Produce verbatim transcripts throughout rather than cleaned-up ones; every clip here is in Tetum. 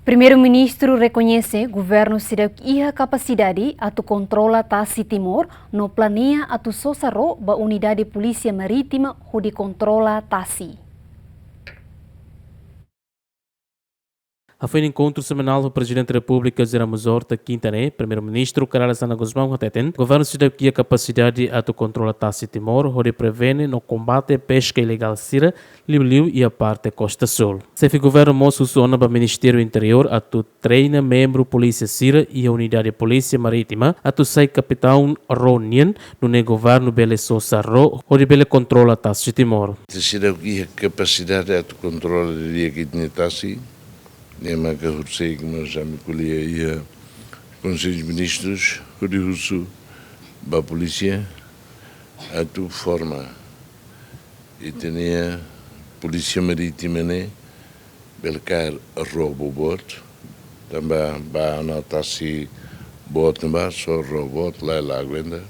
Primeiru-Ministru rekoñese governu seidauk iha kapasidade atu kontrola tasi Timor, no planeia atu sosa ró ba unidade polísia marítima hodi kontrola tasi. Hafoin enkontru semanál ho Prezidente Repúblika José Ramos Horta kinta ne'e, Primeiru-Ministru Kay Rala Xanana Gusmão hateten, governu seidauk iha kapasidade atu kontrola tasi Timor, hodi prevene no kombate peska ilegál sira, liuliu iha parte Kosta Súl. Xefe governu mós husu ona ba Ministériu Interiór atu treina membru polísia sira iha unidade polísia marítima atu sai kapitaun ró nian, nune'e governu bele sosa ró hodi bele kontrola tasi Timor. Ita seidauk iha kapasidade atu kontrola didi'ak ita-nia tasi, ne'e maka horiseik mós ami ko'alia iha Konsellu Ministrus hodi husu ba polísia atu forma ita-nia polísia marítima ne'e bele kaer ró boboot, tanba ba ona tasi boot ne'ebá, só ró boot, lae la aguenta,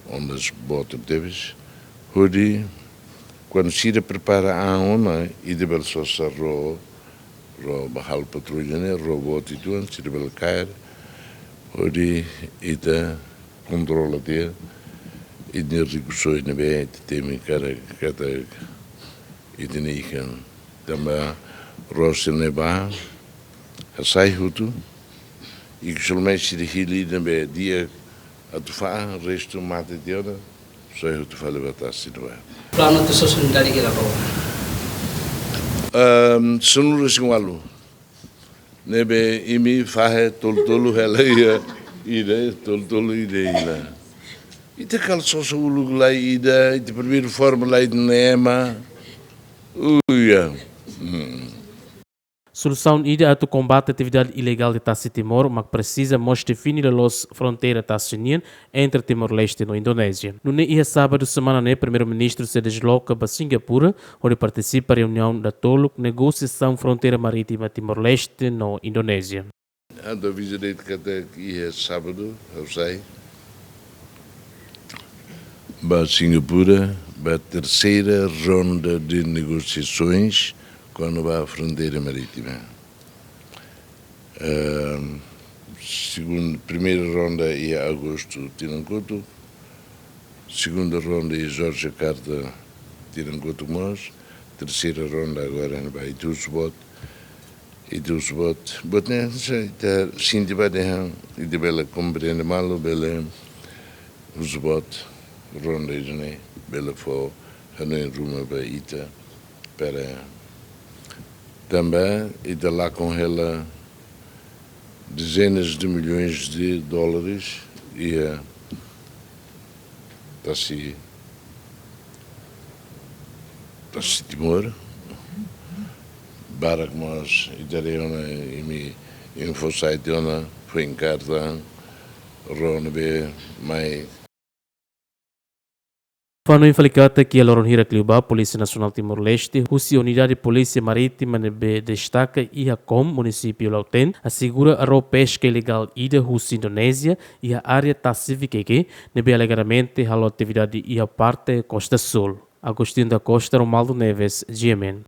ondas boot tebes. Hodi, kuandu sira prepara an ona, ita bele sosa ró, ró ba halo patrulla ne'e, ró boot uitoan, sira bele kaer, hodi ita kontrola tiha ita-nia rikusoin ne'ebé ita temi karik katak ita-nia ikan. Tanba ró sira ne'ebá hasai hotu, ikus liu mai sira hili ne'ebé di'ak atu fa'an, restu mate tiha ona, sai hotu fali ba tasi ne'ebá. Planu atu sosa unidade hira ba oin? Ehm, sanulu-resin-ualu. Ne'ebé imi fahe tolu-tolu hela iha ida, tolu-tolu ida hela. Ita kala sosa uluk lai ida, ita primeiru forma lai ita-nia ema. Uia. Hmm. Solusaun ida atu kombate atividade ilegál de tasi Timor, mak presiza mós define loloos fronteira tasi nian entre Timor-Leste no Indonézia. Nune'e iha sábadu semana ne'e, Primeiru-Ministru sei desloka ba Singapura, hodi partisipa reuniaun datoluk negosiasaun fronteira marítima Timor-Leste no Indonézia. Atu aviza de'it katak iha sábadu, ha'u sai ba Singapura, ba terseira ronda de negosiasoens kona-ba fronteira marítima. Ehm, segun-, primeira ronda iha agostu tinan kotuk, segunda ronda iha Yogyakarta tinan kotuk mós, terseira ronda agora ba ita husu boot, ita husu boot, boot ne'e, se ita sente ba dehan, ita bele komprende malu, bele husu boot, ronda ida-ne'e, bele fó hanoin ruma ba ita, para tanba ita lakon hela dezenas de milhões de dólares iha tasi, tasi Timor. Barak mós ita haree ona, imi, imi fó site ona, foin karta, ró ne'ebé mai. Fanu info fali katak iha loron hirak liubá, Polísia Nasionál Timor-Leste husi Unidade Polísia Marítima ne'ebé destaka iha Kom, munisípiu Lautém, asegura ró peska ilegál ida husi Indonézia iha área tasi Vikeke, ne'ebé alegadamente halo atividade iha parte Kosta Súl. Agostinho da Costa, Romualdo Neves, G M N.